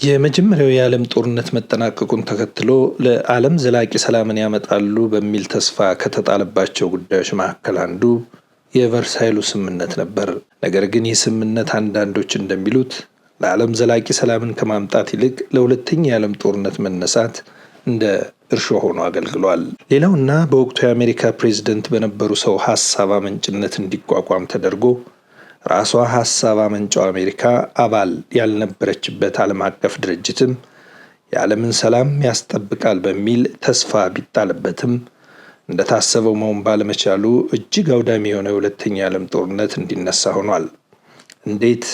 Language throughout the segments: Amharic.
የመጀመሪያው የዓለም ጦርነት መጠናቀቁን ተከትሎ ለዓለም ዘላቂ ሰላምን ያመጣሉ በሚል ተስፋ ከተጣለባቸው ጉዳዮች መካከል አንዱ የቨርሳይሉ ስምምነት ነበር። ነገር ግን ይህ ስምምነት አንዳንዶች እንደሚሉት ለዓለም ዘላቂ ሰላምን ከማምጣት ይልቅ ለሁለተኛ የዓለም ጦርነት መነሳት እንደ እርሾ ሆኖ አገልግሏል። ሌላውና በወቅቱ የአሜሪካ ፕሬዝደንት በነበሩ ሰው ሀሳብ አመንጭነት እንዲቋቋም ተደርጎ ራሷ ሀሳብ አመንጫው አሜሪካ አባል ያልነበረችበት ዓለም አቀፍ ድርጅትም የዓለምን ሰላም ያስጠብቃል በሚል ተስፋ ቢጣልበትም እንደታሰበው መሆን ባለመቻሉ እጅግ አውዳሚ የሆነ የሁለተኛ የዓለም ጦርነት እንዲነሳ ሆኗል። እንዴት?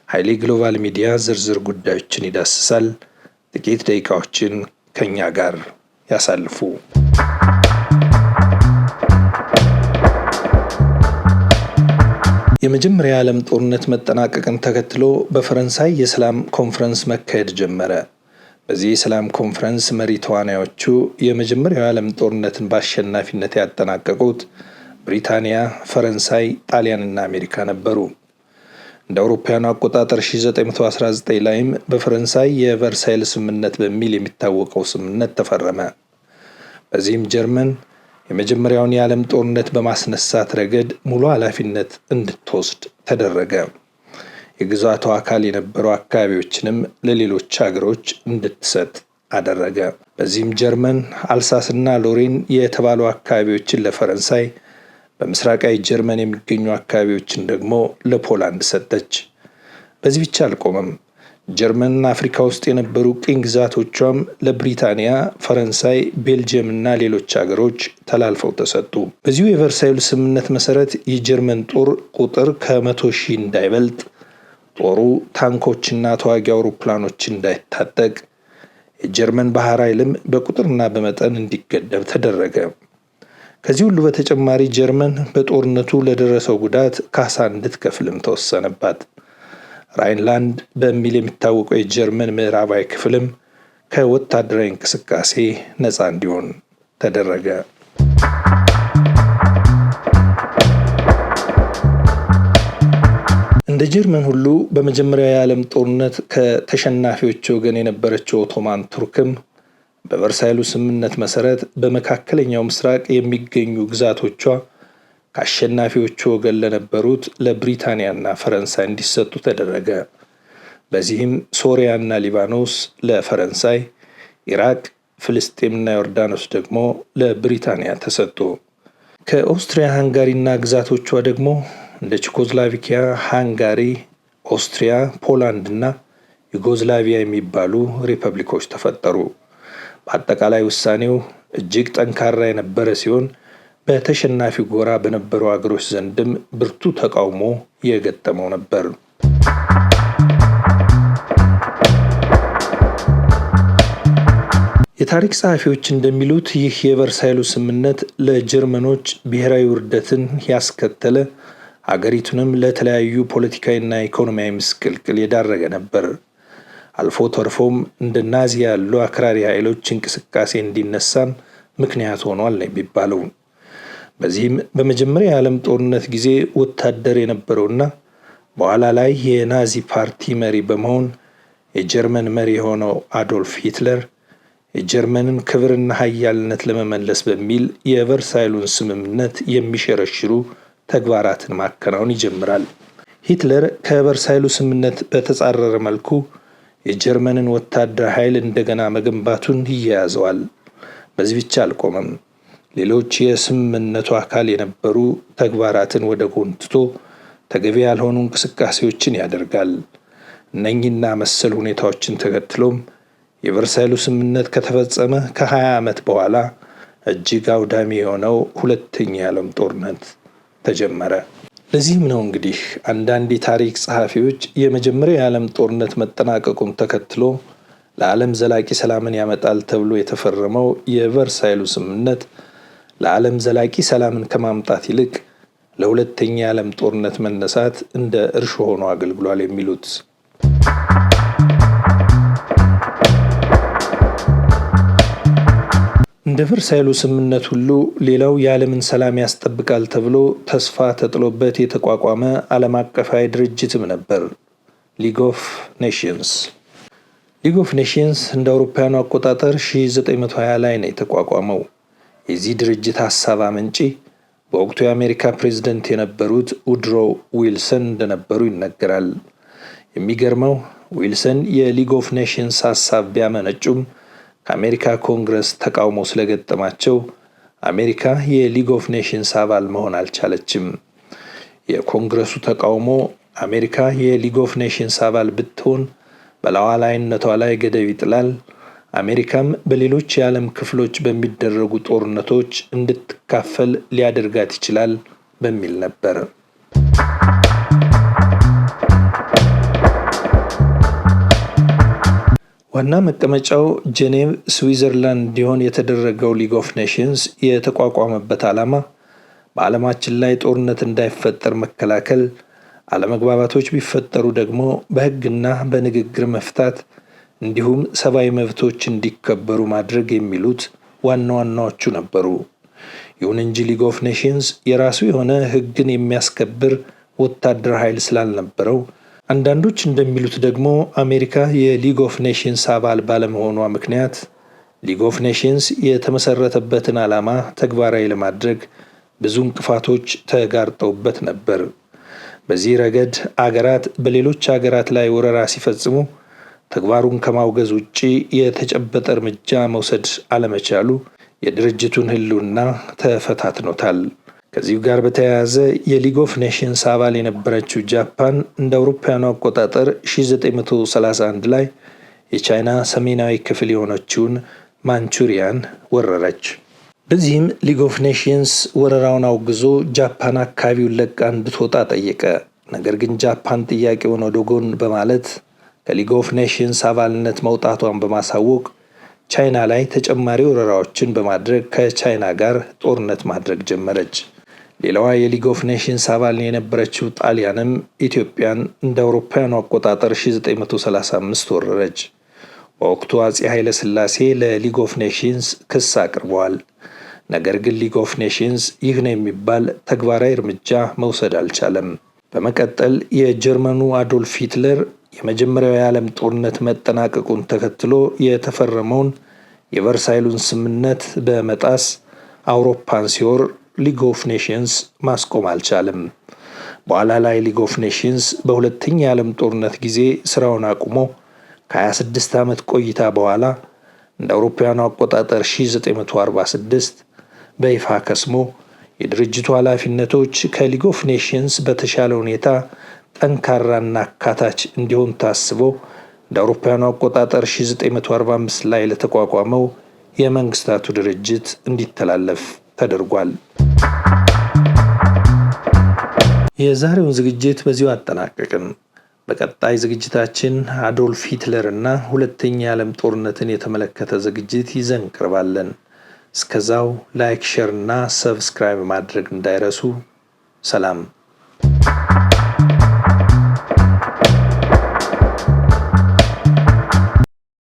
ኃይሌ ግሎባል ሚዲያ ዝርዝር ጉዳዮችን ይዳስሳል። ጥቂት ደቂቃዎችን ከኛ ጋር ያሳልፉ። የመጀመሪያ የዓለም ጦርነት መጠናቀቅን ተከትሎ በፈረንሳይ የሰላም ኮንፈረንስ መካሄድ ጀመረ። በዚህ የሰላም ኮንፈረንስ መሪ ተዋናዮቹ የመጀመሪያው የዓለም ጦርነትን በአሸናፊነት ያጠናቀቁት ብሪታንያ፣ ፈረንሳይ፣ ጣሊያንና አሜሪካ ነበሩ። እንደ አውሮፓውያኑ አቆጣጠር 1919 ላይም በፈረንሳይ የቨርሳይል ስምምነት በሚል የሚታወቀው ስምምነት ተፈረመ። በዚህም ጀርመን የመጀመሪያውን የዓለም ጦርነት በማስነሳት ረገድ ሙሉ ኃላፊነት እንድትወስድ ተደረገ። የግዛቷ አካል የነበሩ አካባቢዎችንም ለሌሎች ሀገሮች እንድትሰጥ አደረገ። በዚህም ጀርመን አልሳስና ሎሬን የተባሉ አካባቢዎችን ለፈረንሳይ፣ በምስራቃዊ ጀርመን የሚገኙ አካባቢዎችን ደግሞ ለፖላንድ ሰጠች። በዚህ ብቻ አልቆመም። ጀርመን አፍሪካ ውስጥ የነበሩ ቅኝ ግዛቶቿም ለብሪታንያ፣ ፈረንሳይ፣ ቤልጅየም እና ሌሎች ሀገሮች ተላልፈው ተሰጡ። በዚሁ የቨርሳይሉ ስምምነት መሰረት የጀርመን ጦር ቁጥር ከ100,000 እንዳይበልጥ፣ ጦሩ ታንኮችና ተዋጊ አውሮፕላኖች እንዳይታጠቅ፣ የጀርመን ባህር ኃይልም በቁጥርና በመጠን እንዲገደብ ተደረገ። ከዚህ ሁሉ በተጨማሪ ጀርመን በጦርነቱ ለደረሰው ጉዳት ካሳ እንድትከፍልም ተወሰነባት። ራይንላንድ በሚል የሚታወቀው የጀርመን ምዕራባዊ ክፍልም ከወታደራዊ እንቅስቃሴ ነፃ እንዲሆን ተደረገ። እንደ ጀርመን ሁሉ በመጀመሪያው የዓለም ጦርነት ከተሸናፊዎች ወገን የነበረችው ኦቶማን ቱርክም በቨርሳይሉ ስምምነት መሰረት በመካከለኛው ምስራቅ የሚገኙ ግዛቶቿ ከአሸናፊዎቹ ወገን ለነበሩት ለብሪታንያና ፈረንሳይ እንዲሰጡ ተደረገ። በዚህም ሶሪያና ሊባኖስ ለፈረንሳይ፣ ኢራቅ፣ ፍልስጤምና ዮርዳኖስ ደግሞ ለብሪታንያ ተሰጡ። ከኦስትሪያ ሃንጋሪና ግዛቶቿ ደግሞ እንደ ቼኮስሎቫኪያ፣ ሃንጋሪ፣ ኦስትሪያ፣ ፖላንድ እና ዩጎዝላቪያ የሚባሉ ሪፐብሊኮች ተፈጠሩ። በአጠቃላይ ውሳኔው እጅግ ጠንካራ የነበረ ሲሆን በተሸናፊ ጎራ በነበሩ አገሮች ዘንድም ብርቱ ተቃውሞ የገጠመው ነበር። የታሪክ ጸሐፊዎች እንደሚሉት ይህ የቨርሳይሉ ስምምነት ለጀርመኖች ብሔራዊ ውርደትን ያስከተለ፣ አገሪቱንም ለተለያዩ ፖለቲካዊና ኢኮኖሚያዊ ምስቅልቅል የዳረገ ነበር። አልፎ ተርፎም እንደ ናዚ ያሉ አክራሪ ኃይሎች እንቅስቃሴ እንዲነሳም ምክንያት ሆኗል ነው የሚባለው። በዚህም በመጀመሪያ የዓለም ጦርነት ጊዜ ወታደር የነበረውና በኋላ ላይ የናዚ ፓርቲ መሪ በመሆን የጀርመን መሪ የሆነው አዶልፍ ሂትለር የጀርመንን ክብርና ሀያልነት ለመመለስ በሚል የቨርሳይሉን ስምምነት የሚሸረሽሩ ተግባራትን ማከናወን ይጀምራል። ሂትለር ከቨርሳይሉ ስምምነት በተጻረረ መልኩ የጀርመንን ወታደር ኃይል እንደገና መገንባቱን ይያያዘዋል። በዚህ ብቻ አልቆመም። ሌሎች የስምምነቱ አካል የነበሩ ተግባራትን ወደ ጎን ትቶ ተገቢ ያልሆኑ እንቅስቃሴዎችን ያደርጋል። እነኚህና መሰል ሁኔታዎችን ተከትሎም የቨርሳይሉ ስምምነት ከተፈጸመ ከ20 ዓመት በኋላ እጅግ አውዳሚ የሆነው ሁለተኛ የዓለም ጦርነት ተጀመረ። ለዚህም ነው እንግዲህ አንዳንድ የታሪክ ጸሐፊዎች የመጀመሪያው የዓለም ጦርነት መጠናቀቁን ተከትሎ ለዓለም ዘላቂ ሰላምን ያመጣል ተብሎ የተፈረመው የቨርሳይሉ ስምምነት ለዓለም ዘላቂ ሰላምን ከማምጣት ይልቅ ለሁለተኛ የዓለም ጦርነት መነሳት እንደ እርሾ ሆኖ አገልግሏል የሚሉት። እንደ ቨርሳይሉ ስምምነት ሁሉ ሌላው የዓለምን ሰላም ያስጠብቃል ተብሎ ተስፋ ተጥሎበት የተቋቋመ ዓለም አቀፋዊ ድርጅትም ነበር፣ League of Nations። League of Nations እንደ አውሮፓውያኑ አቆጣጠር 1920 ላይ ነው የተቋቋመው። የዚህ ድርጅት ሀሳብ አመንጪ በወቅቱ የአሜሪካ ፕሬዝደንት የነበሩት ውድሮ ዊልሰን እንደነበሩ ይነገራል። የሚገርመው ዊልሰን የ League of Nations ሀሳብ ቢያመነጩም ከአሜሪካ ኮንግረስ ተቃውሞ ስለገጠማቸው አሜሪካ የ League of Nations አባል መሆን አልቻለችም። የኮንግረሱ ተቃውሞ አሜሪካ የ League of Nations አባል ብትሆን በሉዓላዊነቷ ላይ ገደብ ይጥላል፣ አሜሪካም በሌሎች የዓለም ክፍሎች በሚደረጉ ጦርነቶች እንድትካፈል ሊያደርጋት ይችላል በሚል ነበር። ዋና መቀመጫው ጄኔቭ ስዊዘርላንድ እንዲሆን የተደረገው League of Nations የተቋቋመበት ዓላማ በዓለማችን ላይ ጦርነት እንዳይፈጠር መከላከል፣ አለመግባባቶች ቢፈጠሩ ደግሞ በሕግና በንግግር መፍታት፣ እንዲሁም ሰብአዊ መብቶች እንዲከበሩ ማድረግ የሚሉት ዋና ዋናዎቹ ነበሩ። ይሁን እንጂ League of Nations የራሱ የሆነ ሕግን የሚያስከብር ወታደር ኃይል ስላልነበረው፣ አንዳንዶች እንደሚሉት ደግሞ አሜሪካ የ League of Nations አባል ባለመሆኗ ምክንያት League of Nations የተመሰረተበትን ዓላማ ተግባራዊ ለማድረግ ብዙ እንቅፋቶች ተጋርጠውበት ነበር። በዚህ ረገድ አገራት በሌሎች አገራት ላይ ወረራ ሲፈጽሙ ተግባሩን ከማውገዝ ውጪ የተጨበጠ እርምጃ መውሰድ አለመቻሉ የድርጅቱን ሕልውና ተፈታትኖታል። ከዚሁ ጋር በተያያዘ የ League of Nations አባል የነበረችው ጃፓን እንደ አውሮፓውያኑ አቆጣጠር 1931 ላይ የቻይና ሰሜናዊ ክፍል የሆነችውን ማንቹሪያን ወረረች። በዚህም League of Nations ወረራውን አውግዞ ጃፓን አካባቢውን ለቃ እንድትወጣ ጠየቀ። ነገር ግን ጃፓን ጥያቄውን ወደ ጎን በማለት ከ League of Nations አባልነት መውጣቷን በማሳወቅ ቻይና ላይ ተጨማሪ ወረራዎችን በማድረግ ከቻይና ጋር ጦርነት ማድረግ ጀመረች። ሌላዋ የ League of Nations አባል የነበረችው ጣሊያንም ኢትዮጵያን እንደ አውሮፓውያኑ አቆጣጠር 1935 ወረረች። በወቅቱ አጼ ኃይለ ሥላሴ ለ League of Nations ክስ አቅርበዋል። ነገር ግን League of Nations ይህ ነው የሚባል ተግባራዊ እርምጃ መውሰድ አልቻለም። በመቀጠል የጀርመኑ አዶልፍ ሂትለር የመጀመሪያው የዓለም ጦርነት መጠናቀቁን ተከትሎ የተፈረመውን የቨርሳይሉን ስምምነት በመጣስ አውሮፓን ሲወር League of Nations ማስቆም አልቻለም። በኋላ ላይ League of Nations በሁለተኛ የዓለም ጦርነት ጊዜ ስራውን አቁሞ ከ26 ዓመት ቆይታ በኋላ እንደ አውሮፓውያኑ አቆጣጠር 1946 በይፋ ከስሞ የድርጅቱ ኃላፊነቶች ከ League of Nations በተሻለ ሁኔታ ጠንካራና አካታች እንዲሆን ታስቦ እንደ አውሮፓውያኑ አቆጣጠር 1945 ላይ ለተቋቋመው የመንግስታቱ ድርጅት እንዲተላለፍ ተደርጓል። የዛሬውን ዝግጅት በዚሁ አጠናቀቅን። በቀጣይ ዝግጅታችን አዶልፍ ሂትለር እና ሁለተኛ የዓለም ጦርነትን የተመለከተ ዝግጅት ይዘን እንቀርባለን። እስከዛው like፣ share እና subscribe ማድረግ እንዳይረሱ። ሰላም።